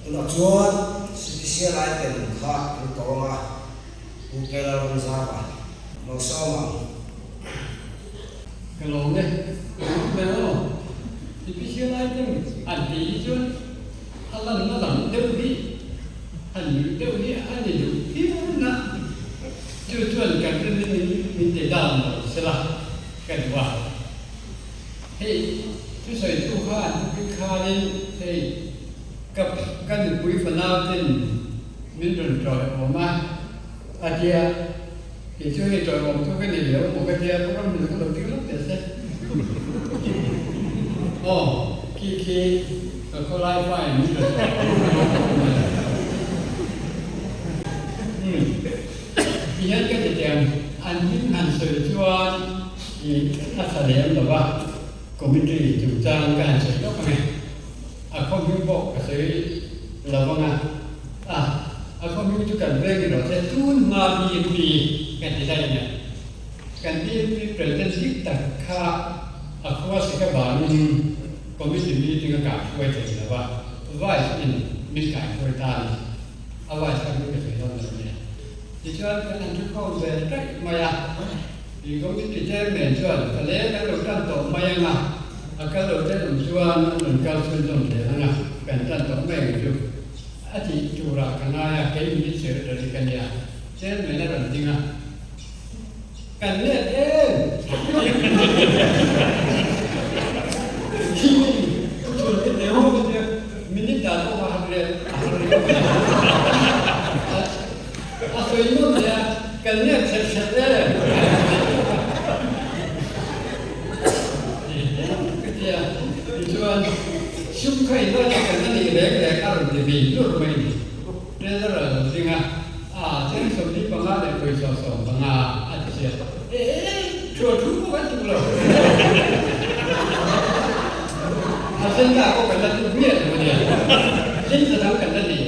Tunah chuan Special item kha an ko ang a, Pu Kelalramzava, Lawsawm ang. Ka lawm e, ka lawm ve aw. Special item an tih hi chuan a lanna lam deuh hi han nuih deuh hi a ni duh phian a, chu chuan kan rin in min ti dan lo sela ka duh a. Hei thusawitu kha an thupik khanin hei ka ka nupui fanau ten min rawn tawiawm a, a tia kei chu hei tawiawm chu ka nei lo maw ka tia program min ka lo ding lawk teh se. Aw khi khi ka khawlai pa in min rawn tawiawm a. Umm tihian ka ti teh ang an hming han sawi chuan I a tha lem lo va, committee chungchang ka han sawi lawk ang e. A khaw hming pawh ka sawi lo vang a, a a khaw hming chu kan veng erawh che tun hma BNP kan ti daih nia. Kan BNP president dik tak kha a khua sik avangin committee meeting a kaihruai thei lo va, vice in min kaihruai ta a ni. A vice kha hming ka sawi dawn lo nia. Tichuan kan han thukhawm ve daih mai a. I committee chairman chuan ka le kan lo tan tawh mai ang a, a kal lo ten awm chuan an rawn kal chhunzawm zel ang a, kan tan tawh mai ang chu a tih turah ka ngai a, kei minute secretary ka nia, chairman a rawn ding a, kan let em? Tiin chhun ka teh hawk a tia, minute dan pawh kha a han let a han ri lawk a, A sawi nuam leh a, kan nep chhet chhet e. Ka ti a, tichuan sum kha in lawina kan la nih reng reng a rawn ti ve hlur mai ni. Treasurer a lo ding a, a cheng 45 leh pawisa 15 a ti sia. E e, thua thu pawh kan tuk lo. A sen ta pawh kan la tuk miah lo a nia. Tin sa dang kan la nei.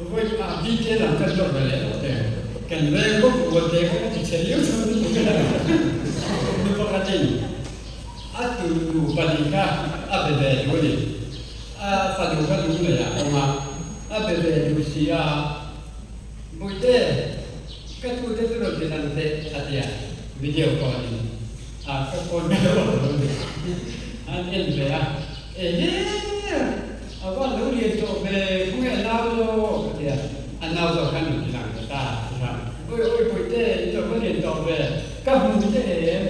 Vawi detail ang kan zawk ve leh lo teh. Kan veng bawk rual te kha ka ti chhe liau chho lutuk a. Nu pakhatin a tu nu pahnih kha a be ve duh a ni. A fanu kha lung nei ah a awm a, a be ve duh si a, Bawihte, ka tu te chu rawn ti lang teh a ti a, video call in a ka phone ka lo awm lo ni. An en ve a, Ehe! A va lo lian tawh ve, khawnge a nau zawk? a ti a, a nau zawk khan rawn ti lang ta ta a ti hram. Awi awi Bawihte, i lo va lian tawh ve, ka hmu che em?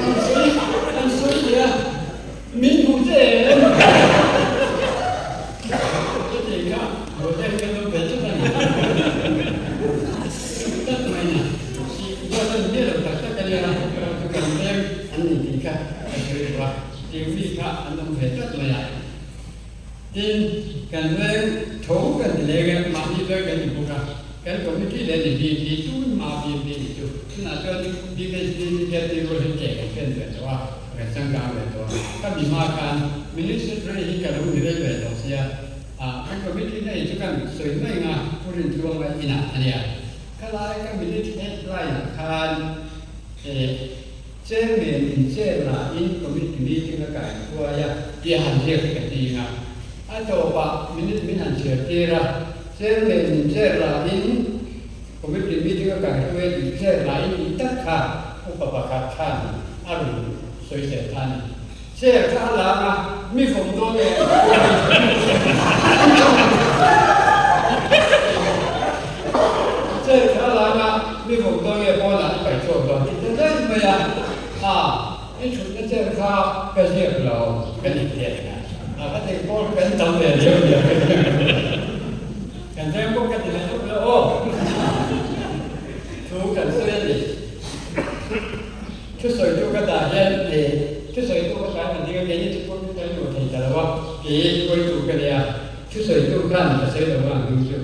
An sawi an sawi leh a, min hmu che em? Ka ti kha, Bawihte hi kan lo ve tlat a ni. Tlat mai na. Ruat a ni miah lo tak tak a nia, chu kan veng an ni tih kha ka sawi duh a, tiu mi kha an awm ve tlat mai a. Tin, kan veng tho kan ti leng e, mahni veng kan ni bawk a, kan committee leh ni bik hi tun hma bik ni chu, tunah chuan BKC hian ti rual hi ke kan pen ve tawh a, kan changkang ve tawh a. Ka mi hma khan Ministry hi ka lo ni rei ve tawh sia, kan committee na hi chu kan sawi mai ang a, Pu Rintluanga inah a nia. Khalai ka minute headline ah khan Chairman in chair la in committee meeting a kai hruai a tih a han ziak hi ka ti ang a. A tawpah minute min han chhiar tir a, Chairman in chair la in committee meeting a kai hruai a tih chair la in tih tak kha upa pakhat khan a rawn sawi sel ta a ni. Chair kha a lang a, mi vawm dawn e. Chair kha a lang a, mi vawm dawn e pawnah i paih chhuak dawn tih ta daih mai a, a i thutna chair kha ka ziak lo ka ni teh a, ka ti pawl kan tam ve riau riau kan veng pawh ka ti leh lawk lo aw, thu kan sawi a ni. Thusawitu ka dah hian e thusawitu ka tlai han ding a, keini chu pawh kan luh thei ta lo a, kei hruaitu ka ni. nia, thusawitu khan ka sawi lo ang hming chu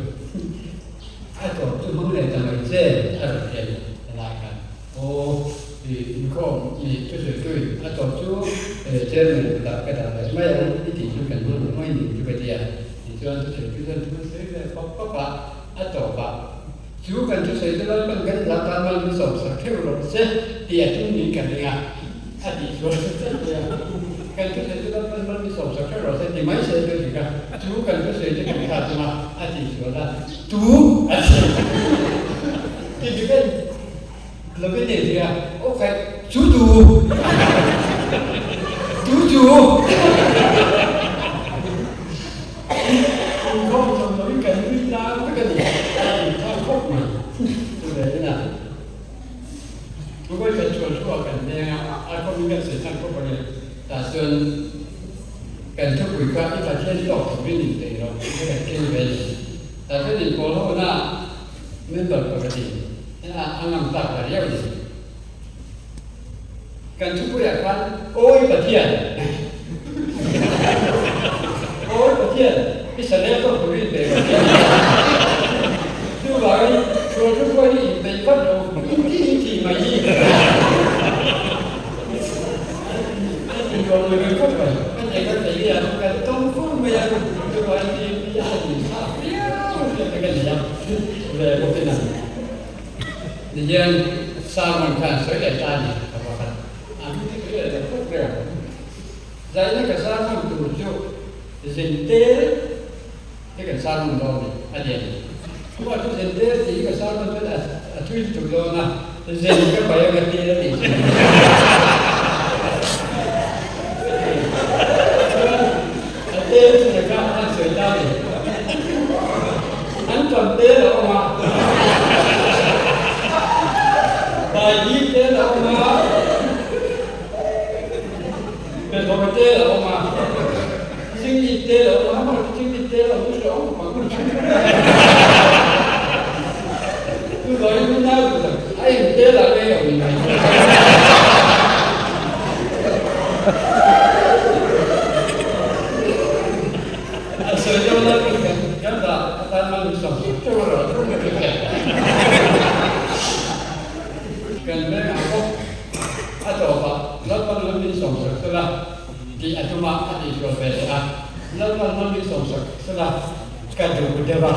a tawp chu hmang leh ta mai che a rawn ti a ni helai khan. Aw i inkhawm i thusawitu in a tawp chu chairman kutah ka dah leh mai ang i tih chu kan hmang leh mai ni chu ka ti a, tichuan thusawitu chuan thu sawi ve pawp pawp a, a tawpah chu kan thusawitu Lalpan kan zah tan mal min sawmsak theuh rawh se tih a tum niin ka ring a, a tih chuan kan thusawitu Lalpan mal min sawmsak theuh rawh se ti mai se chu a dik a, chu kan thusawitu kan kha tum a, a tih chuan a tu a ti ti dik a ni. Lovin nei thei a, aw khaih chu tu tu chu inkhawm chawm lovin kan nui tlang vek a ni a inthlang khawp mai chu ve in a Google kan chhuan thu ah kan leng a, a khawmin kan sawi thlang khawp a ni tah chuan kan thupui kha i Pathian tawk turin inpeih rawh tih kha kan keng ve a ni tah chuan inpawl ho na Member pakhatin a ngam tak ta riau ni. Kan thupuiah khan Awi Pathian! Awi Pathian! I salel tawk turin inpeih rawh tih a ni. Chuvangin chhuan thupuai hi inpeih vat lo, inti inti mai hi a ti nuam mai mai khawp mai. Kan ei kan peih a, kan tawng fur mai a, chuvangin i a han inthlak viau hriat te ka nei a. Ve bawk in a ni hian sermon khan sawi leh ta a ni ka pakhat a mi te tui leh ta khawp reng a zaina ka sermon tur chu zintel te kan sermon dawn ni a ti a ni chuvang chu zintel tih hi ka sermon chuan a thui lutuk dawn a zin ka pai anga tel a tih chu chuan A tel chu na kha an sawi ta ni. An tam tel a awm a. Baidi tel a awm a. Bethawka tel a awm a. Chingit tel a awm a. Hmar chu chingit tel a awm chu a awm khawp ang. Chuvangin min nau duh tak a eng tel ah nge awm in ngaihtuah. A sawi deuh lai pawhin kan kan dah atan man min sawm teuh teuh a rawh Kan veng ah bawk a tawpah Lalpan man min sawm sak sela tih a tum a, a tihsual ve leh a. Lalpan man min sawm sak sela ka duh deuh a.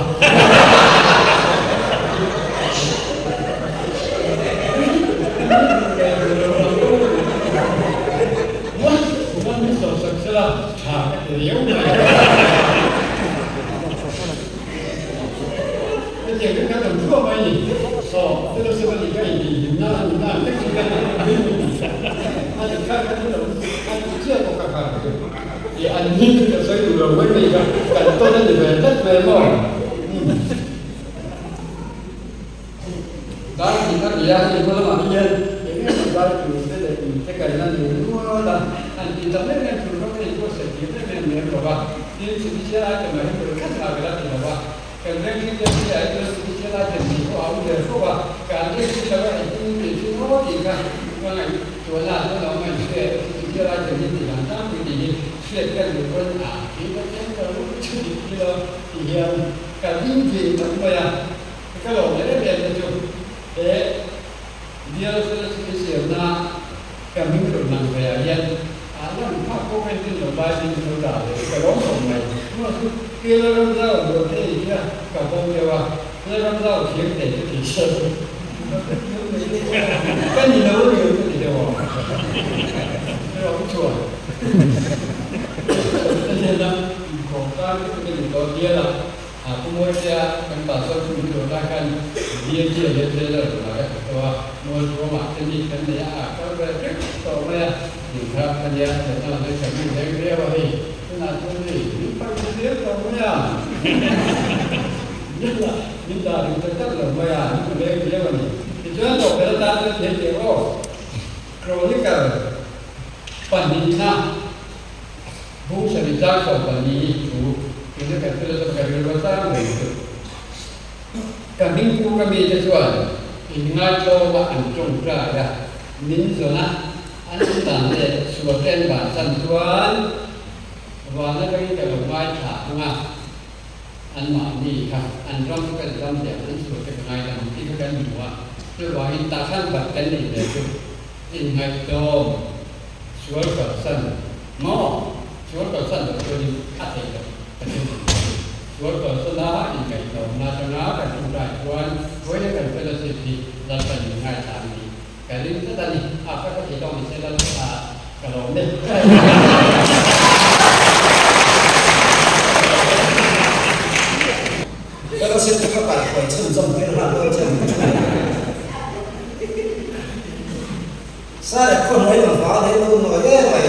I an hming chu ka sawi duh lo mai mai kha kan tawn a ni ve tlat ve maw? Umm. Dar tih a nia hei hma lamah hian eng emaw zai tur te leh in te kan la nei nual a, an tih tak em em tur kha ka inbuatsaih tir em em lem lo va, tin chutichia lai te mai hi tur khat lah ka la ti lo va, kan veng thin te hi ah chuan chutichia lai te ni pawh a awm ve fo va, ka an en si lo a engtin in tih thin aw tih kha ka ngaihtuahna ah chuan a awm a inhria chutichia lai te hi tih dan tlangpui tih hi hriat ka duh pawn a tih ka tlem ta rup chu dik ti lo tih hian ka hlim ve tak mai a. Ka lawm leh em em te chu he bial fellowship i siamna ka hming rawn lang ve ah hian a lan phak pawh ka intin lo lai min lo dah ve hi ka lawm khawp mai. Chungah chu Pi Lalramzau luah te i hi a ka pawm deuh a, Lalramzau thiam thei chu ti se ka ni lo riau ka ti deuh a, erawh chuan ka hriatna inkhawm tan ka ti ka ni tawh bial a. A pu Mawia kan pastor chu min dawt lai khan DMT a hian trailer hna ka thawk tawh a, Mualthuam ah te meet kan nei a, a kal ve vek tawh mai a, ning kha ka nia Vietnam ah chuan ka mi leng viau a hei, tunah chuan hei min parh ve viau tawh mai a, Miala min dah ring tak tak lo mai a, min hmu leng viau a ni. Tichuan tawhpelh atan chuan thei teh aw, Chronicle pahnihna. Bung sarih zar 14 hi thu tuna kan philosopher ka rilru tlang reng chu. Ka hmingpu ka mite chuan inngaithlawm a an tawngtai a, min zawn a, an awm dan leh sual te an bansan chuan Van atangin ka lo ngaithla ang a, anmahni kha an ram chu kan ram leh an sual te ka ngaidam ang tih kha kan hmu a, chuvangin tahhran bat kan nih ve chu inngaihtlawm sual kalsan maw? Sual kalsan loh chuanin a theih loh ka thil tih chu a ni. Sual kalsana inngaihtlawmna atanga kan ṭawngṭai chuan vawiin kan fellowship hi Lalpan min ngaithla ang tih Ka ring tlat a ni. A ka ka tih tawk ni se lal a ka lawm e. Fellowship chu ka kaihhruai chhunzawm tir nghal dawn che ang chu. Sare khawhnuai lam vang hi lo nawi em mai.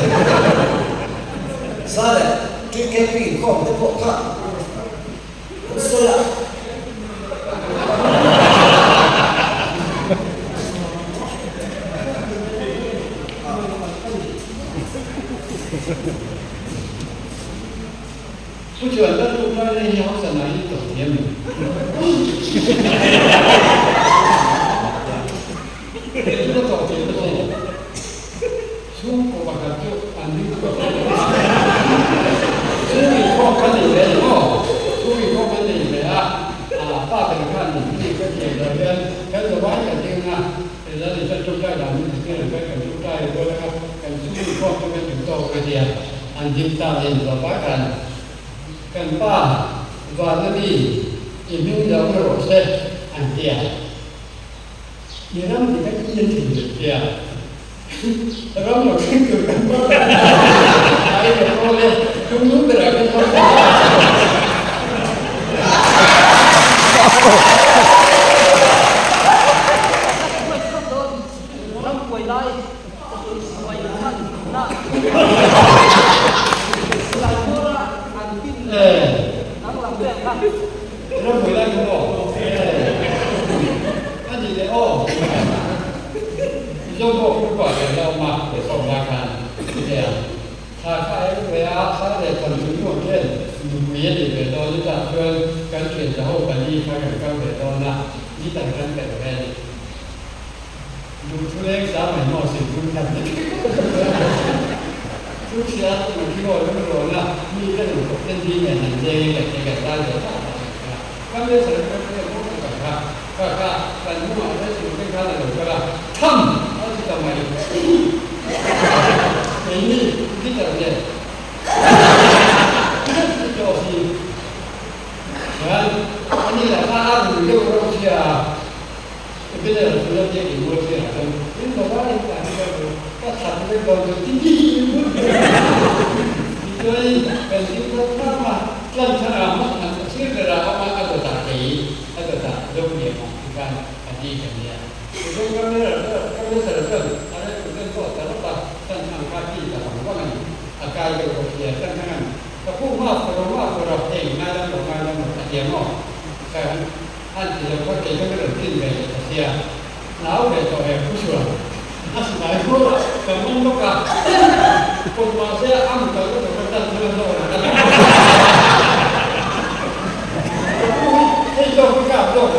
Sare TKP inkhawm te pawh kha an sawi a. Pu chuan ka tluk lai na hi hausa nai in tawh thiam lo. Kei chu ka tawh thiam a sin. Chhungkaw pakhat chu an ding chhuak dawn lo a, chhung inkhawm kan nei ve a ni maw? Chhung inkhawm kan nei ve a, ah pa ber khan min hnih ka thiam loh hian kan zavai kan ding a, Lal Isua ṭawngṭai dan min zirtir ang khan kan ṭawngṭai rual anga kan chhung inkhawm chu kan duh tawk a nia, an ding ta a ni zavai khan kan pa vana mi i hming lo rawh se an ti a, i ram dik a i thin leh tia. Ram lo thleng tur kan hmang ta a, ai ka kawl e, tum nung berah kan hmang ta a. Ram buai lai kha maw? A nih leh aw. Mizo pawh Krupa kan la awm a, he sawm lai khan chutia thla kha a eng ve a, thla leh thlan chung nuam hian nupui a nih ve dawn i tah chuan kan thian za ho pali kha kan kal ve dawn a, ni tan kan tel ve a ni. Duh thu leng sa mai maw sin phun khat ni Chu chhia chu khi aw lung rawn a, mi te rawn kawp ten hi nen an leng in kan che kan zai ve tak tak ang kha. Kam le sawi kan hre bawk ang kan kha kha kha kan hnungah te chu te khan a lo kal a, tham a ti ta mai. Keini guitar nen ti tawh si chuan ani lah kha a rui deuh reuh sia a. Ebenezer chu la biak in mual fiah chuan in baba in tah hi ka hmu, ka that vek dawn chu ti ti in hmun ve a. Tichuan kan ding ta tlang a, tlan thar ah hmang an thlir ber ah awm a, a dawtah kei a dawtah zo liam ah ti khan a di ka nia. Tichuan Kamesar chuan a rel tur chuan pawh ta rawp a, tlan thang kha ti ta vang vang a ni. A kai deuh bawk sia, tlan thang an ka pu hma fawr hma fawr a, heng ngai lam lo ngai lam lo a ti ang aw. An ti lo kha kei ka rawn tlin ve leh ta sia, nau ve tawh he pu chuan a silai hmawr a, ka man bawk a, kawt mahse a ang kal ka tawk a tan thil a hlawh reng a. Ka pu hi hei zawk hi kap zawk lo.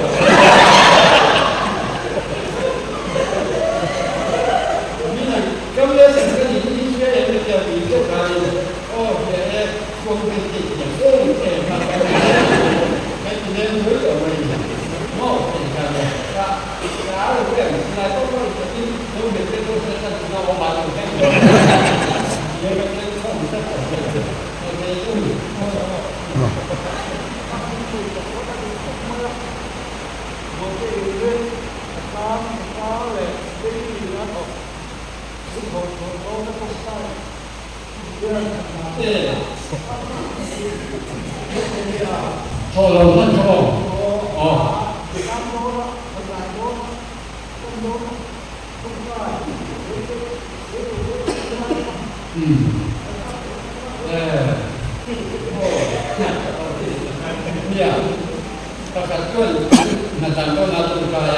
Min ang kam lesson ka nih hi hria em ka tia ui deuh khanin aw hria e kawng vel te tiang em em a kan ti leng kan ti leng mai tawh mai ni maw hei kha le ka ka a lo em silai pawh pawh in takin lo hmet te pawh hriat chan chuna awm a lo thleng tawh ni e kan thleng khawm tlat tawh mai ni kei chu Thaw lo hman kha maw? Aw. Umm. Nia, pakhat chuan hna dang dawn a tawngtai a,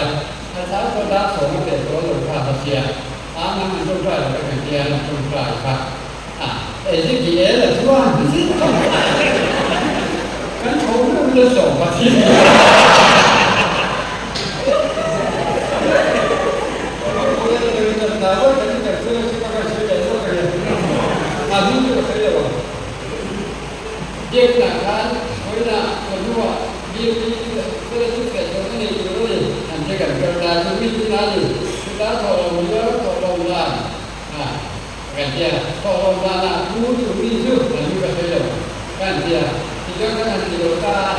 a tlai pawh dar sawm a pe tawh lo kha a sia. A nang an tawngtai lo vek ang tia an tawngtai kha a Ezekiel a chuan kan tho reuh la sawm a thi. Fela chu fiah chhuah na nei tur a ni. An che kan kal ta chu mi tin a ni. Chuta thawhlawm riau thawhlawm dan a kan tia. Thawhlawm danah pu chu mi chu an mi ka sawi lo kan tia. Tichuan kan han ti lo ta a.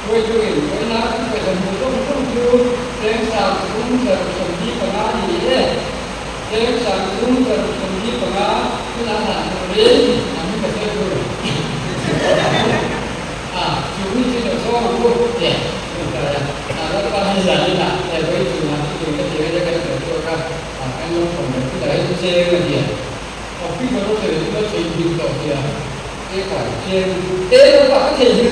Hruaituin vawiina kan pawisa hmuh zawng zawng chu cheng 3175 a ni e. Cheng 3675 tunah hlan turin an mi ka sawi tur. A, chu mi chu lo sawm ang u tih a sawi a. A Lalpa hi zan inah he vawi chungah chutiang ka ti a, kan sawi chhuak a, a kan lo khawm leh chutah hian cheng a nia. Officer a sawi chu ka theihnghilh tawh sia, e khai, cheng, e Lalpa ka theihnghilh.